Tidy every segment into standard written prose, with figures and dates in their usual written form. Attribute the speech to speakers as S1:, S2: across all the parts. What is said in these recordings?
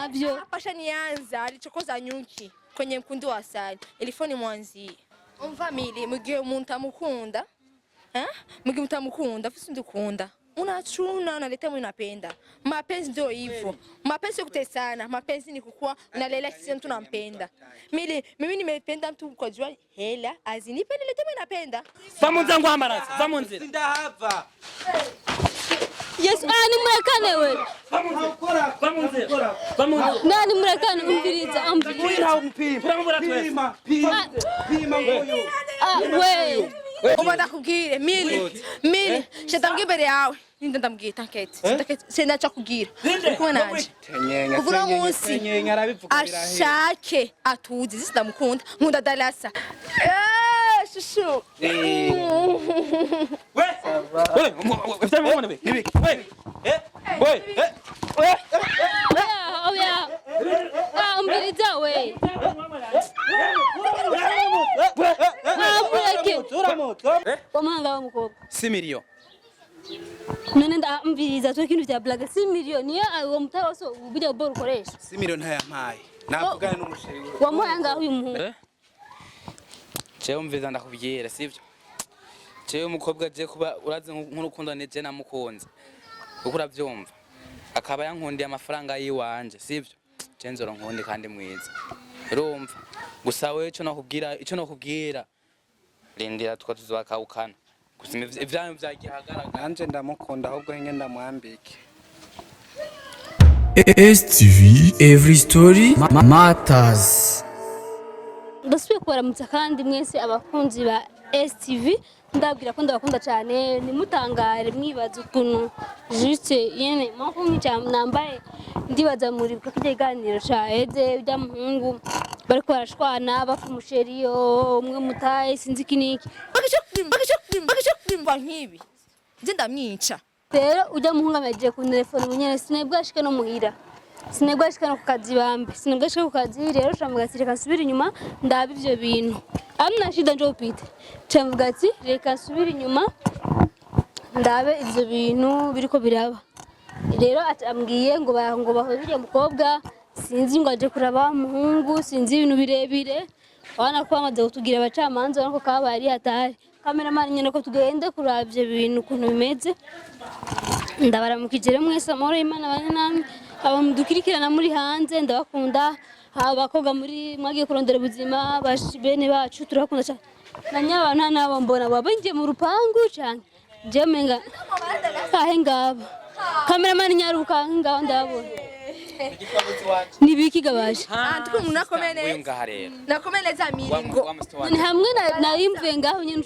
S1: Ntabyo.
S2: Pasha nianza alichokoza nyuki kwenye mkundu wa asali ilifoni mwanzie. Umva Mili, mu gihe umuntu amukunda, eh? Mu gihe utamukunda, afise undi ukunda, unachuna, unaleta mwe unapenda. Mapenzi ndio hivyo. Mapenzi sio kutesana, mapenzi ni kukua unalelea kisi mtu unampenda. Mili, mimi nimependa mtu kwa jua hela, azinipe nilete mwe napenda.
S3: Va mu nzira, nguhamaraza, va mu nzira.
S4: Sindahava.
S1: Yesu, ah, nimurekane we.
S3: Va mu nzira, va mu nzira, va mu nzira.
S1: Na nimurekane, umviriza, umviriza.
S3: Uyu ntawe upima, turamubura twese.
S4: Pima, pima, pima nguyu.
S1: Ah, we.
S2: Uba ndakubwire Mili, Mili, shetambwira imbere yawe. Ninde ndambwira tankete. Tankete sindaca kugira. Uri kumwe nanje.
S4: Tenyenya.
S2: Kuva uno munsi
S4: Tenyenya, arabivuga birahera.
S2: Ashake atuzi zisi ndamukunda, nkunda Dalasa. Eh, shushu.
S3: We we, ufite mubone we nibiki we we we.
S1: Oya, oya. Ah, umviriza we. Ah, mureke.
S4: Uramutse.
S1: Wamahanga w'umukobwa.
S3: Si miliyo.
S1: None ndamviriza twe kintu vya blague, si miliyoni niyo uwo mutahe wose burya bwo ukoresha.
S4: Si miliyoni ntayampaye. Navugana n'umusheri we.
S1: Wamuhaye ngaho uyu muhungu?
S5: Jewe umviza ndakubwira, sivyo? Jewe umukobwa je kuba urazi nk'urukundo ni je namukunze, kuko uravyumva akaba yankundiye amafaranga yiwanje, sivyo? Je nzora nkundi kandi mwiza, urumva? Gusa wewe ico nokubwira, rindira two tuzobakawukana gusa ivyanyu vyagiye ahagaragara.
S4: Nanje ndamukunda, ahubwo hinge ndamwambike.
S6: STV Every Story Matters.
S1: Ndasubiye kubaramutsa kandi mwese abakunzi ba STV, ndabwira ko ndabakunda cyane. Ntimutangare mwibaza ukuntu juste nyene mpamvu nk'icya nambaye. Ndibaza muri kuko kijya kiganiro ca Eze bya muhungu bariko barashwana bapfa umusheri umwe mutaye, sinzi iki n'iki.
S2: Bagisha kurimba nk'ibi. Nje ndamwica.
S1: Rero ujya muhungu amejeje ku telefone nyene, sinebwe ashike no muhira, sinebwe ashike no ku kazi, bambe sinebwe ashike ku kazi. Rero camuga ati reka nsubire inyuma ndabe ivyo bintu, amna shida njo upite. Camuga ati reka nsubire inyuma ndabe ivyo bintu biriko biraba. Rero ambwiye ngo ngo bahoze uriya mukobwa, sinzi ngo aje kuraba wa muhungu, sinzi ibintu birebire. Urabona ko bamaze kutugira abacamanza, urabona ko kabaye ari hatari. Kameramani nyene ko tugende kuraba ivyo bintu ukuntu bimeze. Ndabaramukije rero mwese, amahoro y'Imana bane namwe. Aba mudukurikirana muri hanze ndabakunda, abakobwa muri mwagiye kurondera ubuzima, bene bacu turabakunda cyane. Na nyaba nta nabo mbona baba binjiye mu rupangu cyane, je menga ahe ngabo. Kameramani nyaruka, ngabo ndababona nibiki gabaje.
S2: Ah, tuko umuntu akomeye
S5: uyu
S2: neza.
S5: ngaha rero.
S2: Nakomeye neza Mili
S5: wa
S2: ngo.
S5: wa musito
S1: Ni
S5: wanje.
S1: hamwe narimvuye ngaho nyene.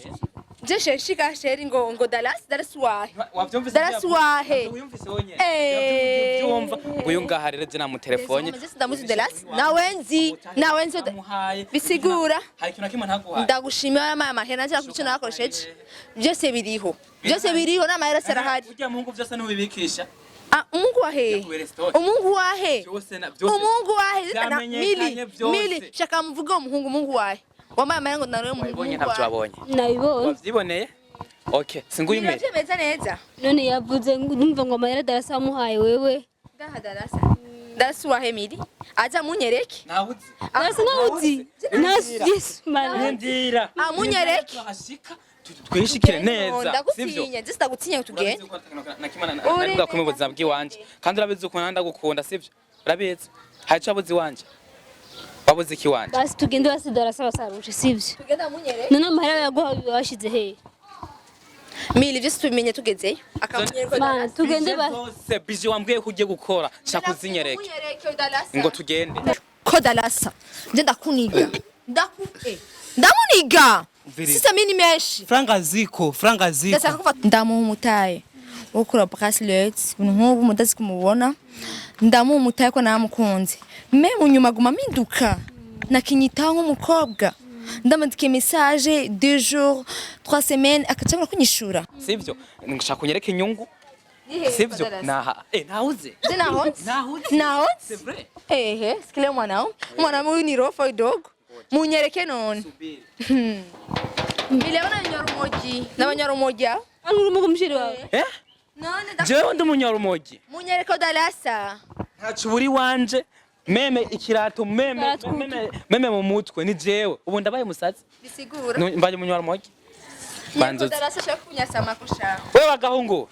S2: Je sheshika sheri ngo Dallas, Dallas wahe.
S5: Wavyumvise?
S2: Dallas wahe.
S5: Wiyumvise wonyene?
S2: Eh.
S5: Uvyumva uyu ngaha rero je namutelefone.
S2: Je ndamuzi Dallas. Nawe nzi, nawe nzi.
S5: Amuhaye.
S2: Bisigura.
S5: Hari ikintu na kimwe ntaguhaye.
S2: Ndagushimira amaye amahera nje kuco nakoresheje. Byose biriho. Byose biriho n'amahera serahari.
S5: Urya muhungu byose ntubibikisha.
S2: Ah, umungu wahe?
S5: Yakubere story.
S2: Umungu wahe?
S5: Byose na byose.
S2: Umungu wahe?
S5: Vyamenyekanye
S2: Mili,
S5: vyose.
S2: Mili, shaka mvuge umuhungu, umuhungu wahe? Wambaye amahera ngo nawe umuhungu.
S5: Wabibonye? Ntabyo wabonye?
S1: Nabibonye.
S5: Wavyiboneye? Okay, singuye imbere.
S2: Biravyemeza neza.
S1: None yavuze ngo numva ngo amahera darasa wamuhaye wewe.
S2: Ngaha Darasa. Darasa wahe Mili? Aza munyereke.
S5: Ntawuzi.
S1: Darasa nawuzi na Yesu mana.
S5: Ndira.
S2: Amunyereke.
S5: Tuhashika twishikire neza, sivyo?
S2: Ndagutinya, nje sindagutinya ngo tugende.
S5: Urabizi ko mu buzima bw'iwanje kandi urabizi ukuntu ndagukunda, sivyo? Urabizi hari ico wabuze iwanje, wabuze iki iwanje?
S1: Basi tugende, basi darasa basaruje, sivyo?
S2: Tugenda munyereke.
S1: None amahera yaguhaye washize hehe?
S2: Mili, vyose tubimenye tugezeyo. Akamunyereka.
S1: Mana, tugende ba.
S5: Zose bije wambwiye ko ugiye gukora, shaka uzinyereke.
S2: Munyereke Darasa.
S5: Ngo tugende.
S2: Ko Darasa. Nje ndakuniga. Ndaku eh. Ndamuniga.
S4: Mviriza.
S2: Sasa mimi ni menshi.
S4: Franga ziko, franga ziko.
S2: Ndashaka kuva ndamuha umutaye wo gukora bracelet, ibintu nk'ubu mudazi kumubona. Ndamuha umutaye ko namukunze, me mu nyuma aguma mpinduka nakinyitaho nk'umukobwa. Ndamandikiye message 2 jours, 3 semaines, akacabura kunyishura.
S5: Sivyo? Ngashaka unyereke inyungu, sivyo? Naha ntawuzi.
S2: Je naho.
S5: Ntawuzi.
S2: Naho.
S5: C'est vrai.
S2: Ehe, sikile mwanaume, mwanaume huyu ni rofa dogo, munyereke none. Niliona nyarumogi n'abanyarumogi aho.
S1: Uri umusheri wawe?
S5: Eh.
S2: None
S5: Jewe ndi umunyarumogi?
S2: Munyereke Darasa.
S5: Ntaco uburi wanje. Même ikirato, même
S1: Baratwuka.
S5: Même mu mutwe ni jewe. Ubu ndabaye musazi.
S2: Bisigura.
S5: Mbaye munywa rumogi.
S2: Yego, Darasa ashaka kunyasama kusha.
S5: Wewe bagahungu.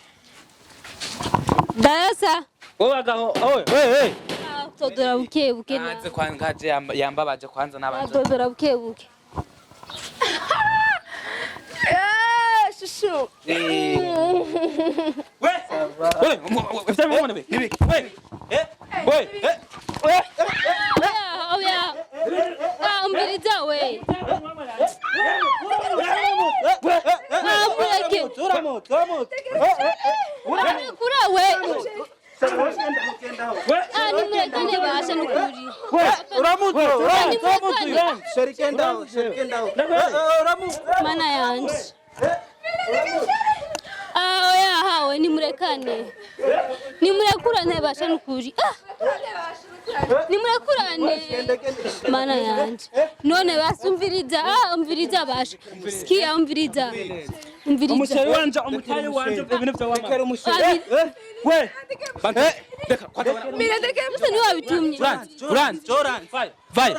S1: Darasa.
S5: Wewe bagahungu. Owe, wewe, we.
S1: Ah, todora buke buke na.
S5: Nanze kwanza yambabaje kwanza nabanje.
S1: Todora buke buke.
S2: Eh, shushu.
S3: We! We! Ufite mubone be? Nibiki. We! Eh? We! Eh? We!
S1: Oya, oya. Ah, umviriza we. Ah, mureke. Kura we. Ah, nimurekane basha nukuri. Nimurekane.
S4: Sheri gendaho, sheri gendaho.
S1: Mana yanje. Ah, oya, hawe nimurekane. Nimurekurane basha nukuri. Ah. Nimurekurane. Mana yanje. None basumviriza. Ah, umviriza basha. Sikia umviriza. Umviriza.
S3: Umusheri wanje, umutari wanje, ibintu bya wama.
S4: Rekera umusheri.
S3: We! Bantu. Reka, kwanza.
S2: Mirendeke.
S1: Gusa niwe wabitumye.
S3: Uranzi, uranzi. Vai. Vai.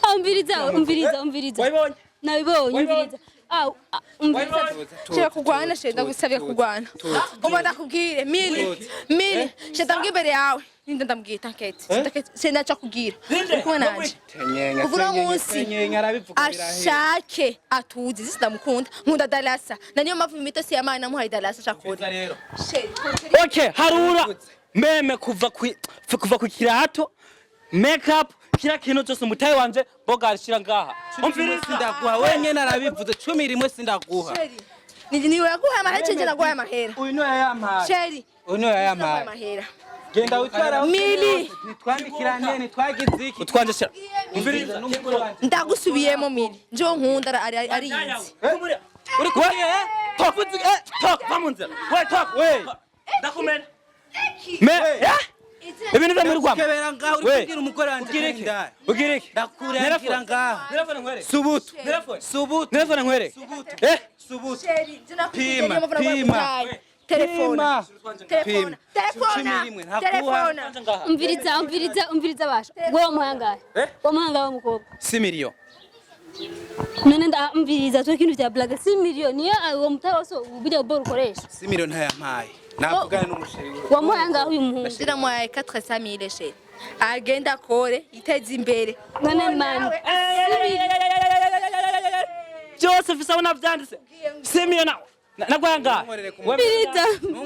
S1: Ah, umviriza, umviriza, umviriza.
S3: Wayibonye?
S1: Nabibonye, umviriza. Ah, ah, umviriza.
S2: Shaka kugwana, shenda gusabye kugwana. Uba ndakubwire, Mili, Mili, shenda mbwira imbere yawe. Ninda ndambwira, t'inquiète. T'inquiète, shenda nca kubwira. Uri kumwe nanje. Kuva uno munsi
S4: Senyenya arabivuga birahera.
S2: ashake atuzi zisi ndamukunda, nkunda Darasa. Na niyo mpamvu imito si yamaye namuhaye Darasa ashakora.
S5: Rero.
S3: Okay, harura. Même kuva ku kirato, makeup, kila kintu cyose umutayi wanje boga arishira ngaha. Umviriza.
S4: Sindaguha wenyene arabivuze 11 sindaguha.
S2: Sheri. Ni yaguhaye amahera cenje naguhaye amahera.
S4: Uyu niwe yayampaye.
S2: Sheri.
S4: Uyu niwe
S2: Naguhaye
S4: yayampaye.
S2: amahera.
S4: Genda witwara.
S2: Mili.
S4: Nitwandikirane nitwagize iki.
S3: Utwanje shira. Umviriza.
S4: N'umugore wanje.
S2: Ndagusubiyemo Mili. Njo nkunda ari ariyizi.
S3: Uri kumwe? Talk. Talk. Va mu nzira. We talk.
S4: We.
S3: Ndakumena. Me. Eh? Ibintu byo muri rwanda.
S4: Kebera ngaho uri
S3: We.
S4: kubwira umugore wanje
S3: Ugira iki?
S4: ndaya.
S3: Ugira iki?
S4: Ndakurangira ngaho.
S3: Telefone nkwere.
S4: Subutu.
S3: Telefone.
S4: Subutu.
S3: Telefone nkwere.
S4: Subutu.
S3: Eh?
S4: Subutu.
S2: Sheri, nje nakubwiye
S4: Pima,
S2: niyo mpamvu naguhaye
S4: pima.
S2: umutahe. Telefona. Telefona.
S4: Pima.
S2: Telefona.
S4: 11, ntakuha.
S2: Telefona.
S1: Umviriza, umviriza, umviriza basha. Wewe muhangaye. Wewe muhangaye w'umukobwa.
S5: Si miliyo.
S1: None nda umviriza twe kintu vya blague si miliyoni ya uwo mutayi wose ubujya bwo ukoresha.
S4: Si miliyoni ntayampaye. Navugane n'umusheri we.
S1: Wamuhangaye uyu muhungu.
S2: Ndiramuhaye 400 mille sheri. Agenda akore yiteze imbere.
S1: None mani.
S3: Byose mfise aho navyanditse. Si miliyoni nagwanga.
S4: Ntunkorere ku
S1: Umviriza.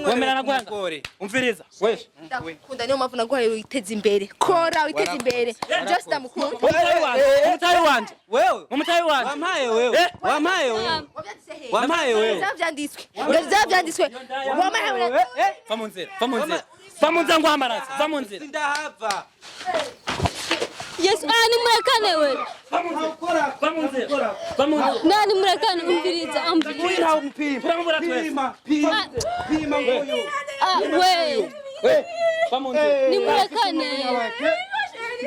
S3: Wemera nagwanga.
S4: mugore.
S3: Umviriza. We.
S2: Ndakunda niyo mpamvu naguhaye witeze imbere. Kora witeze imbere. Just ndamukunda.
S3: Umutayi wanje. Umutayi wanje.
S4: Wewe.
S3: Umutayi wanje.
S4: Wampaye wewe.
S3: Eh?
S4: Wampaye wewe. Wampaye wewe.
S2: Vyavyanditswe. Vyavyanditswe. Wampaye.
S3: Va mu nzira. Va mu nzira. Va mu nzira nguhamaraza. Va mu nzira.
S4: Sindahava.
S1: Yesu, ah nimurekane we.
S3: Va mu nzira. Va mu nzira. Va mu nzira.
S1: Na nimurekane umviriza, umviriza.
S4: Uyu ntawe umupima.
S3: Turamubura twese.
S4: Pima, pima, pima nguyu.
S1: Ah, we.
S3: We. Va mu nzira.
S1: Nimurekane.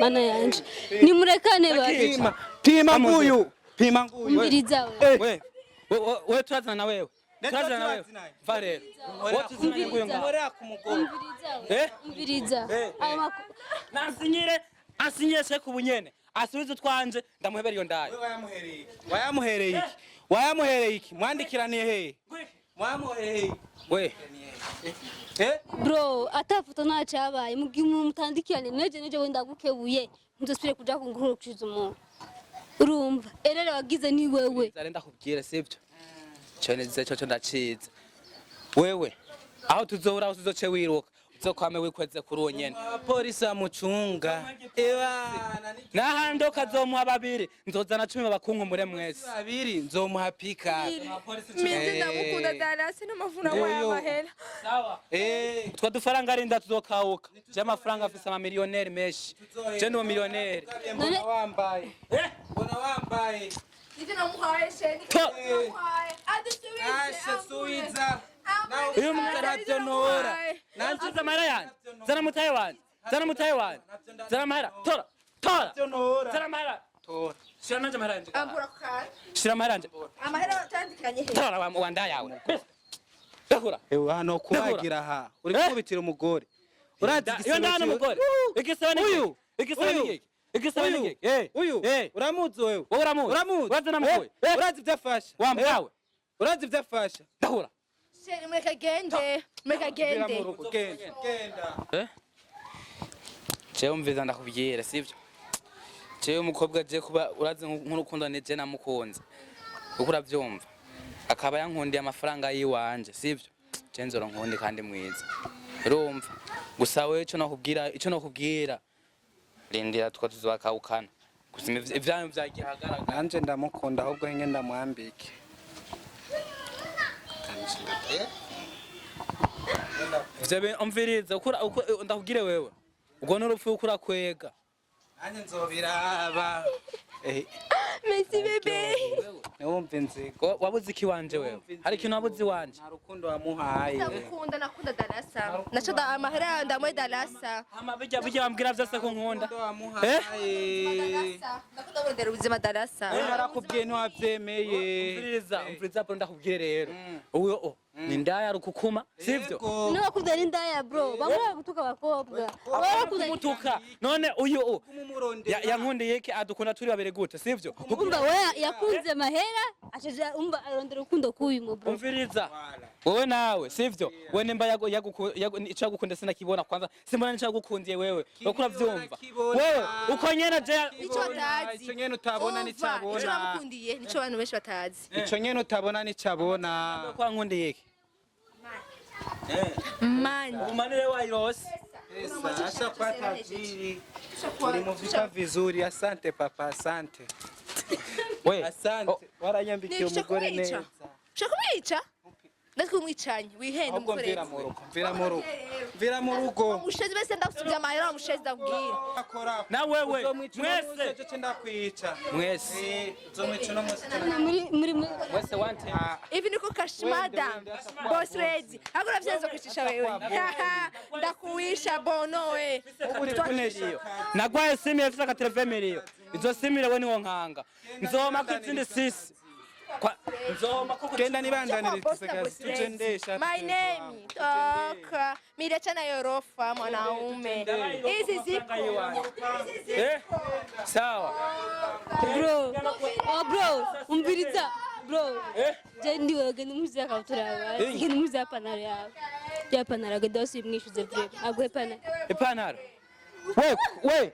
S1: Mana yanje. Nimurekane basha.
S4: Pima, pima nguyu. Pima nguyu.
S1: Umviriza we.
S5: We. We we turazana na wewe. Turazana na wewe. Va rero. Wewe tuzana nguyu ngaha.
S4: Nkorera ku mugore.
S1: Umviriza we.
S5: Eh?
S1: Umviriza. Ayo maku
S3: Nansinyire. Ansinyire sheke ubunyene. Asubize utwanje ndamuhebera iyo ndayo.
S4: Wayamuhereye iki? Wayamuhereye iki? Wayamuhereye iki? Mwandikiraniye hehe? Mwamuhereye iki?
S5: We.
S4: Eh?
S1: Bro, ata foto nta cyabaye. Mu gihe umuntu mutandikirane neje neje wenda gukebuye ntuzosubire kuja kungurukiza umuntu. Urumva? Erere wagize ni wewe.
S5: Zare ndakubwira sivyo. Cyo neze cyo ndaciza. Wewe aho tuzohura aho tuzoce wiruka uzokwame wikweze kuri uwo nyene.
S4: Abapolisi bamucunga. Ebana ni
S5: N'ahandi ukazomuha babiri nzozana 10 bakunkumure mwese.
S4: babiri nzomuha pika.
S2: Mili ndamukunda Darasa niyo mpamvu naguhaye amahera.
S3: Sawa.
S4: Eh.
S5: Utwo dufaranga arinda tuzokawuka. Je amafaranga afise amamiliyoneri menshi. Je ndi umumiliyoneri.
S4: Mbona wambaye. Mbona wambaye.
S2: Nivyo namuhaye sheri. Namuhaye. Adusubize.
S4: Ashe suiza.
S3: Uyu mwana
S4: Ntabyo ntora.
S3: Nanze amahera yanjye. Zana umutayi wanje. Zana umutayi wanje. Zana amahera. Tora. Tora.
S4: Ntabyo ntora.
S3: Zana amahera.
S4: Tora.
S3: Shira nanje amahera yanje.
S2: Ambura ku kantu.
S3: Shira amahera yanje.
S2: Amahera atandukanye he?
S5: Tora wa nda yawe.
S3: Ndakura.
S4: Ewe hano kubagira aha. Uri
S3: Eh?
S4: kubitira umugore. Urazi
S3: Iyo
S4: igisebe
S3: ndana
S4: ciwe?
S3: n'umugore. Igisebe ni
S4: Uyu.
S3: igisebe ni
S4: Uyu.
S3: iki? Igisebe ni
S4: Uyu.
S3: iki? Eh.
S4: Uyu.
S3: Eh.
S4: Uramuzi wewe?
S3: Wowe uramuzi?
S4: Uramuzi?
S3: Urazi namukuye?
S4: Eh, urazi ibyo afasha?
S3: Wa mbwawe.
S4: Urazi ibyo afasha?
S3: Ndahura.
S2: Chéri, mureka agende, mureka
S4: Mvira
S2: agende.
S4: mu rugo, genda genda.
S5: Eh? Jewe umviza ndakubwira, sivyo? Jewe umukobwa je kuba urazi nk'urukundo ni je namukunze. Uko uravyumva? Akaba yankundiye amafaranga yiwanje, sivyo? Je nzora nkunde kandi mwiza. Urumva? Gusa wewe ico nokubwira rindira two tuzobakawukana. Gusa ivyanyu vyagiye ahagaragara.
S4: Nanje ndamukunda, ahubwo hinge ndamwambike.
S5: Ivyo umviriza ndakubwire wewe. Ubwo n'urupfu uko urakwega.
S4: Nanjye nzobiraba. Eh,
S2: Merci bébé.
S4: ntiwumve inzigo.
S5: Wabuze iki wanje wewe? Hari ikintu wabuze iwanje?
S4: Nta rukundo wamuhaye.
S2: Ndamukunda, nakunda Darasa. Naco da amahera ndamwe Darasa.
S3: Hama bijya bambwira byose ko nkunda.
S4: Rukundo wamuhaye.
S2: Darasa. Ndakunda kurondera ubuzima Darasa.
S4: Narakubwiye ntiwabyemeye.
S5: Umviriza, umviriza bro, ndakubwire rero. Uyo o ni ndaya rukukuma, sivyo?
S4: Yego.
S1: Niwe wakunda n'indaya bro, bamwe baragutuka abakobwa barakunda.
S3: Kumutuka. None uyu o
S4: Kumumurondera.
S3: Yankundiye iki? Adukunda turi babiri gute, sivyo?
S1: Umva, we yakunze mahera acaja umva arondera urukundo kuyu mu bro.
S3: Umviriza. Wowe nawe, sivyo? We nimba ico yagukunda sinakibona kwanza. Simbona nico yagukundiye wewe. Uko uravyumva?
S4: Arakibona.
S3: Wewe uko nyene je
S2: Nico batazi.
S4: Ico nyene utabona
S2: Umva,
S4: nico abona.
S2: ico namukundiye nico abantu benshi batazi.
S4: Ico nyene utabona nico abona.
S3: Ko wankundiye iki?
S2: Mani.
S3: Umanire wayirose.
S4: Pesa, ashakuwa tajiri. Ulimuvika vizuri, asante papa, asante.
S3: We.
S4: Asante. Waranyambikiye
S2: Ni
S4: umugore
S2: kumwica.
S4: neza.
S2: Ushaka kumwica? Natwe umwicanye, wihende.
S4: Ahubwo mvira mu rugo, mvira mu rugo. Mvira mu rugo.
S2: Umushezi bese ndagusubya amahera, umushezi ndakubwira.
S4: Akora.
S3: Na wewe
S4: Uzomwica uno munsi,
S3: mwese.
S4: ejo ce ndakwica.
S5: Mwese.
S4: Eh, uzomwica uno munsi.
S1: Muri
S5: Mwese wante.
S2: Hivi niko kashmada boss lady. Hakuna vyanzo kwishisha wewe. Ndakuwisha bono we.
S4: Uri kunesha.
S3: Nagwaye simu ifise akatereve miliyo. Izo simu rewe niwo nkanga. Nzoma ko izindi sisi. Nzoma ko
S4: Genda nibandanire
S2: Boss na
S4: tusigaze
S2: boss lady.
S4: tujendesha.
S2: My name toka Mirachana yorofa mwanaume. Hizi zipo.
S5: Eh? Sawa.
S1: Bro, oh bro, umviriza bro.
S3: Eh?
S1: Je ndiwe genda umuzi akabutura yawe, genda umuzi ya panaro yawe, ya panaro agenda wose umwishuze vraiment aguhe panaro.
S3: Ipantaro. We we.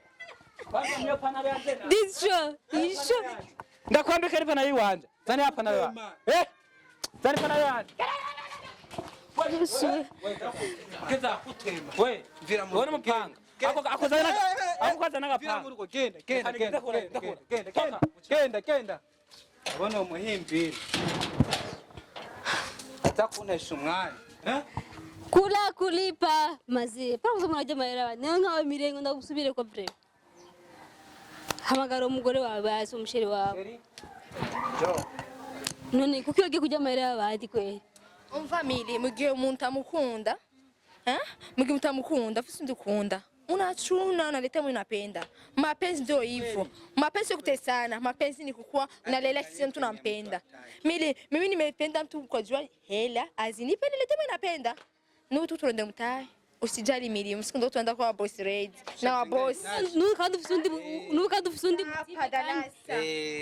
S1: This show, this show.
S3: Ndakwambika ipantaro yiwanje. Zani ya panaro yawe. Eh? Zani panaro yanje.
S1: Yesu.
S3: Keza. We.
S4: Mvira mu
S3: Wowe
S4: rugo.
S3: n'umupanga. Ako ako zana ako kazana
S4: Mvira mu
S3: agapanga.
S4: rugo, genda genda genda
S3: Ndakura,
S4: genda
S3: ndakura.
S4: genda genda genda genda. Abona umuhimbiri. Aza kuntesha umwanya. Eh?
S1: Kula kulipa maze para kusoma unajya mahera niyo nkawe mirengo ndagusubire kwa vraiment. Hamagara umugore wawe basi umusheri wawe.
S4: Eri. Jo.
S1: None kuko iyo ugiye kurya amahera y'abandi kweri?
S2: Umva Mili, mu gihe umuntu amukunda, eh? Mu gihe utamukunda, afise undi ukunda. Unachuna, unaleta mwenye unapenda. Mapenzi ndio hivyo. Mapenzi sio kutesana, mapenzi ni kukua unalelea kisi mtu unampenda. Mili, mimi nimependa mtu kwa jua hela, azinipe nilete mwenye napenda. Nubu tu turonde mtae. Usijali Mili, msiku ndo tuenda kwa boss ready. Na wa boss.
S1: Nubu kandi ufise undi, nubu kandi ufise undi.
S2: Hapa Dalasa.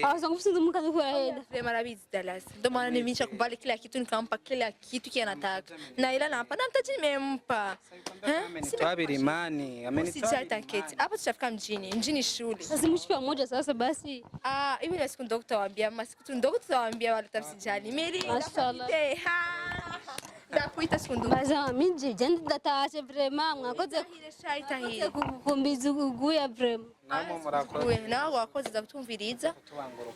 S1: Aho usanga ufise undi mukazi kurahenda.
S2: Vile marabizi Dalasa. Ndio maana nimesha kubali kila kitu, nikampa kila kitu kile anataka. Na ila nampa na mtaji nimempa. Eh?
S4: Amenitoa imani, amenitoa.
S2: Usijali tanketi. Hapa tutafika mjini, mjini shule.
S1: Sasa mwishi pamoja sasa basi.
S2: Ah, hivi na siku ndogo tutawaambia, masiku tu ndogo tutawaambia wale tafsijali. Miri,
S1: Mashallah.
S2: Ndakuita siku ndogo.
S1: Baza minji je ndatashe vraiment mwakoze
S2: Itahire sha itahire.
S1: kukumbiza uguya vraiment.
S4: Namwe murakoze.
S2: We nawe wakoze za kutumviriza.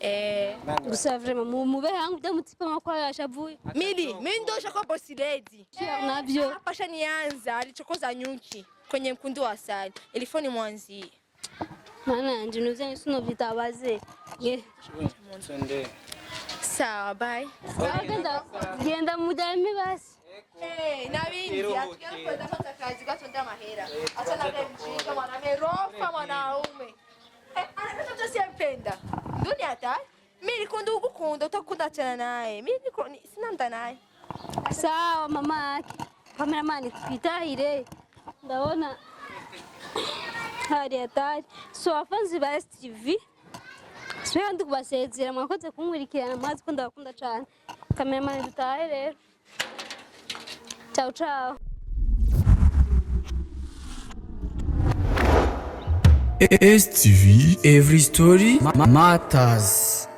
S2: Eh,
S1: Gusa vraiment mube hangu bya mutipa makwa yashavuye.
S2: Mili, mimi ndo kwa boss lady.
S1: Navyo.
S2: Hapa shanianza alichokoza nyuki kwenye mkundu wa asali. Ilifoni mwanzi.
S1: Mana yanje nuvyo sinovyitabaze. Ye.
S4: Twende.
S2: Sawa, bye.
S1: Sawa, genda genda mujyame basi.
S2: Eh, na bindi atukwenda kwanza kazi kwa tonda mahera. Acha na vile mjinga mwanaume rofa mwanaume. Eh, anapenda mtu asiyempenda. Dunia hatari. Mimi nikunda ugukunda utakunda achana naye. Mimi niko sina mda naye.
S1: Sawa mama yake. Kameramani twitahire. Ndabona hari hatari. So abafanzi ba STV, sibe ndi kubasezera, mwakoze kunkurikirana, mwazi ko ndabakunda cane. Cameraman, dutahe rero. Ciao ciao.
S6: STV Every Story Matters.